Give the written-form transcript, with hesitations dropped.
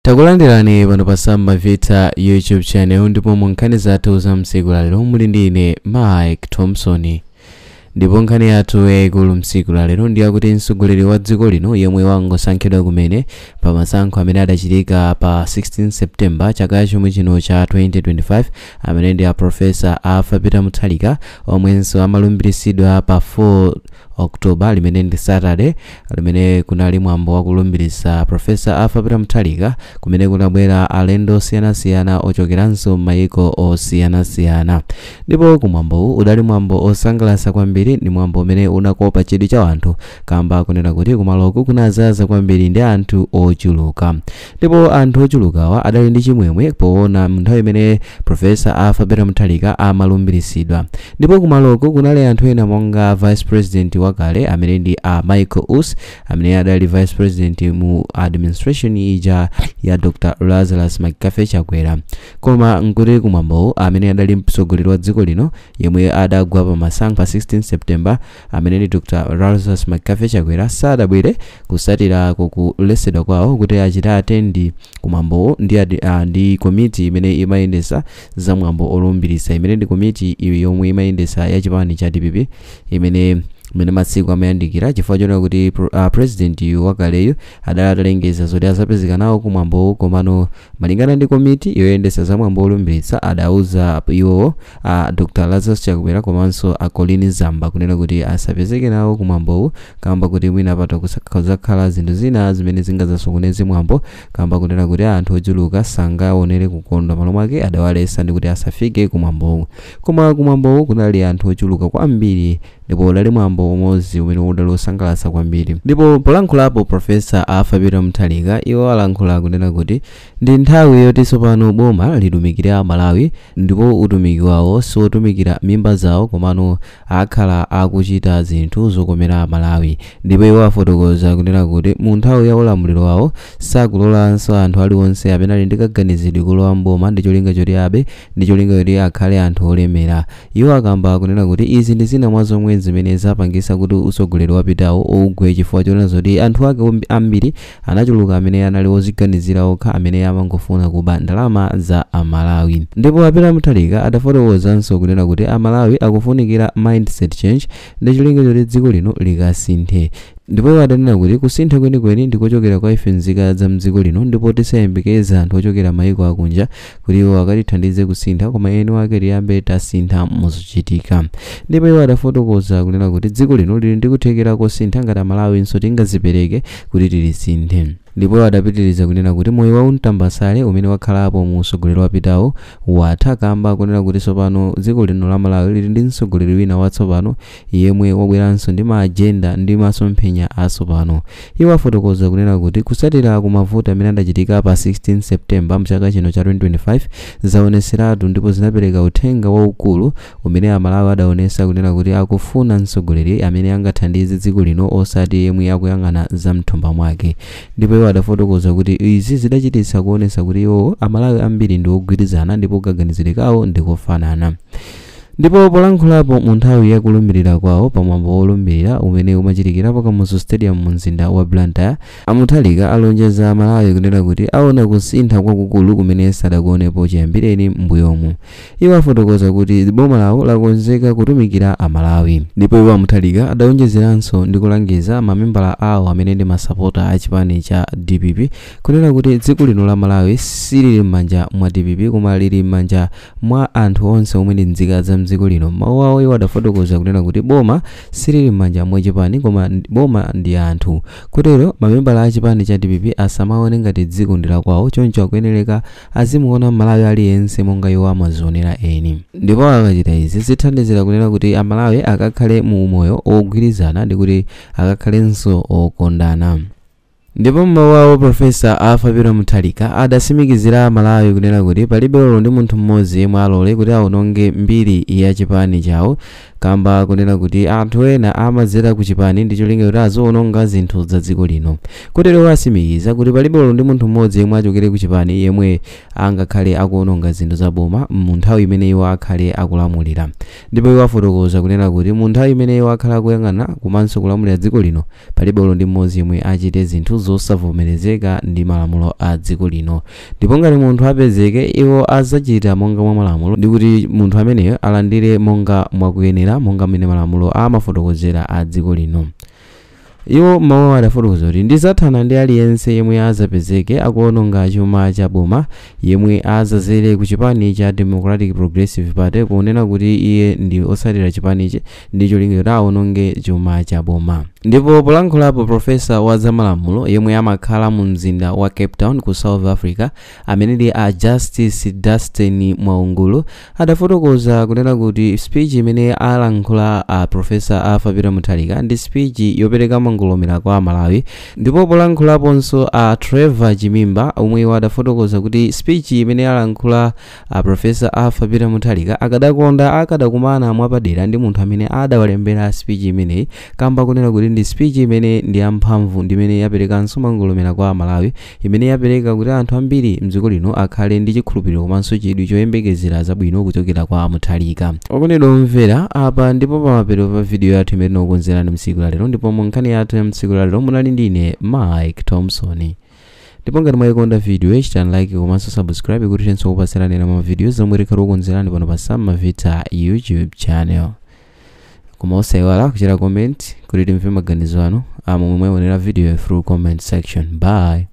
Takulandirani pano pa Sam Mavita YouTube channel, ndipo mu nkhani zathu za msiku lalero muli ndi ine Mike Thompson. Ndipo nkhani yathu yayikulu msiku lalero ndi yakuti mtsogoleri wa dziko lino yemwe wangosankhidwa kumene pa masankho amene adachitika pa 16 September chaka chomwe chino cha 2025, amene ndi a Professor Arthur Peter Mutharika, omwenso amalumbiritsidwa pa 4 October, limene ndi Saturday, limene kunali mwambo wakulumbiritsa Professor Arthur Peter Mutharika, kumene kunabwera alendo osiyanasiyana ochokeranso m'mayiko osiyanasiyana. Ndipo kumwambowu udali mwambo osangalatsa kwambiri, ndi mwambo umene unakopa chidwi cha anthu, kamba kunena kuti kumaloku kunazaza kwambiri ndi anthu ochuluka. Ndipo anthu ochulukawa adali ndi chimwemwe poona nthawi imene Professor Arthur Peter Mutharika amalumbiritsidwa. Ndipo kumaloku kunali anthu ena monga Vice President wakale amene ndi a Michael Usi, amene adali Vice President mu administration ija ya Dr. Lazarus McCarthy Chakwera. Koma nkuti kumwambowu amene adali mtsogoleri wa dziko lino yemwe adagwa pa masankho pa 16 September, amene ndi Dr. Lazarus McCarthy Chakwera, sadabwere kusatira kukuletsedwa kwawo kuti achite attend kumwambowu ndi komiti imene imayendesa za mwambo olumbiritsa, imene ndi komiti yomwe imayendesa ya chipani cha DPP, imene mmene masiku amayandikira, chifukwa chonena kuti president wakaleyo adali atalengeza zoti azapezeka nawo kumwambowu. Komano malingana ndi komiti yoyendesa za mwambo olumbiritsa, adauza iwowo Dr. Lazarus Chakwera komanso a Colleen Zamba kunena kuti asapezeke nawo kumwambowu, kamba kuti mwina pato kuzakhala zinthu zina zimene zingazasokoneze mwambo, kamba kunena kuti anthu ochuluka sangaonere kukondwa. Malo mwake adawalesa ndi kuti asafike kumwambowu. Koma kumwambowu kunali anthu ochuluka kwambiri, ndipo udali mwambo umodzi umene udali osangalatsa kwambiri. Ndipo polankhulapo Professor Arthur Peter Mutharika, iwo alankhula kunena kuti ndi nthawi yoti tsopano boma litumikire Amalawi, ndipo utumiki wawo siotumikira mimba zawo, komano akhala akuchita zinthu zokomera Amalawi. Ndipo iwo afotokoza kunena kuti mu nthawi ya ulamuliro wawo sakulolanso anthu aliwonse amene ali ndi kaganizidwe kulowa mboma ndi cholinga choti abe, ndi cholinga choti akhale anthu olemera. Iwo akamba kunena kuti izi ndi zina mwa zomwe zimene zapangisa kuti utsogoleri wapitawo ugwe, chifukwa chonena zoti anthu ake ambiri anachuluka amene anali oziganizira okha, amene amangofuna kuba ndalama za Amalawi. Ndipo a Peter Mutharika adafotokozanso kunena kuti Amalawi akufunikira mindset change ndi cholinga choti dziko lino likasinthe. Ndipo iwo adanena kuti kusintha kwenikweni ndikochokera kwa ife nzika za mdziko lino, ndipo tisayembekeza anthu ochokera mayiko akunja kuti iwo akatithandize kusintha, koma eni wake tiyambe tasintha muzochitika. Ndipo iwo adafotokoza kunena kuti dziko lino lili ndi kuthekera kosintha ngati Amalawinso tingazipereke kuti tilisinthe. Ndipo adapitiriza kunena kuti moyo wa umtambasale umene wakhalapo mu utsogoleri wapitawo watha, kamba kunena kuti tsopano dziko lino la Malawi lili ndi mtsogoleri wina watsopano yemwe wabweranso ndi ma agenda ndi masomphenya atsopano. Iwo afotokoza kunena kuti kusatira kumavuto amene adachitika pa 16 September mchaka chino cha 2025 zaoneseratu ndipo zinapereka uthenga waukulu umene Amalawi adaonesa kunena kuti akufuna mtsogoleri amene angathandize dziko lino, osati yemwe akuyang'ana za mthumba mwake. Ndipo iwo adafotokoza kuti izi zidachititsa kuonesa kuti iwo Amalawi ambiri ndi ogwirizana ndipo kaganizidwe kawo ndikofanana. Ndipo polankhulapo mu nthawi ya kulumbirira kwawo pamwambo wolumbirira umene umachitikira pa Kamuzu Stadium mu mzinda wa Blantyre, a Mutharika alonjeza Amalawi kunena kuti aona kusintha kwakukulu kumene sadakuonepo chiyambireni m'mbuyomu. Iwo afotokoza kuti boma lawo lakonzeka kutumikira Amalawi. Ndipo iwo a Mutharika adawonjezeranso ndi kulangiza mamembala awo amene ndi masapota a chipani cha DPP kunena kuti dziko lino la Malawi silili m'manja mwa DPP, koma lili m'manja mwa anthu onse omwe ndi nzika za mdziko lino. Mawu awo iwo adafotokoza kunena kuti boma silili m'manja mwa chipani, koma boma ndi anthu, kotero mamembala a chipani cha DPP asamaone ngati dziko ndi lakwawo, choncho akuyenereka azimuona Mmalawi aliyense monga iwo amazionera eni. Ndipo akachita izi zithandizira kunena kuti Amalawi akakhale mu umoyo ogwirizana ndi kuti akakhalenso okondana. Ndipo mmawu awo Professor Arthur Peter Mutharika adatsimikizira Amalawi kunena kuti palibe olo ndi munthu mmodzi yemwe alole kuti awononge mbiri ya chipani chawo. Kamba kunena kuti anthu ena amadzera ku chipani ndi cholinga kuti aziwononga zinthu za dziko lino. Kotero asimikiza kuti palibe ndi munthu mmodzi yemwe achokere ku chipani yemwe angakhale akuwononga zinthu za boma mu nthawi imene iwo akhale akulamulira. Ndipo iwo afotokoza kunena kuti mu nthawi imene iwo akhale akuyang'ana komanso kulamulira dziko lino, palibe ndi mmodzi yemwe achite zinthu zosavomerezeka ndi malamulo a dziko lino. Ndipo ngati munthu apezeke, iwo azachita monga mwa malamulo ndi kuti munthu ameneyo alandire monga mwakuyenera, monga mmene malamulo amafotokozera a dziko lino. Iwo mawu adafotokoza kuti ndizathana ndi aliyense yemwe azapezeke akuononga chuma cha boma, yemwe azazere ku chipani cha Democratic Progressive Party, kunena kuti iye ndi otsatira chipanichi ndi cholinga kuti aononge chuma cha boma. Ndipo polankhulapo profesa wa zamalamulo yemwe amakhala mu mzinda wa Cape Town ku South Africa, amene ndi a Justice Dustin Mwaungulu, adafotokoza kunena kuti speech imene alankhula a Profesa Arthur Peter Mutharika ndi speech yopereka mangolomera kwa Malawi. Ndipo polankhulaponso a Trevor Chimimba, omwe adafotokoza kuti speech imene alankhula a Profesa Arthur Peter Mutharika akadakonda akadakumana mwapadera ndi munthu amene adawalembera speech imeneyi, kamba kunena kuti ndi speech imene ndi yamphamvu, ndimene yaperekanso mangolomera kwa Malawi, imene yapereka kuti anthu ambiri mdziko lino akhale ndi chikhulupiriro komanso chidwi choyembekezera zabwino kuchokera kwa Mutharika. Okondedwa omvera, apa ndipo pamapeto pa video yathu imene tinakukonzerani mtsiku lalero. Ndipo mu nkhani yathu ya mtsiku lalero munali ndine Mike Thompson. Ndipo ngati mwayikonda video, chitani like komanso subscribe kuti tinso kupatsirani na ma video zomwe tikhala kukonzerani pano pa Sam Mavita YouTube channel. Koma osayiwala kuchita comment kuti timve maganizo anu amomwe mwaionera video through comment section. Bye.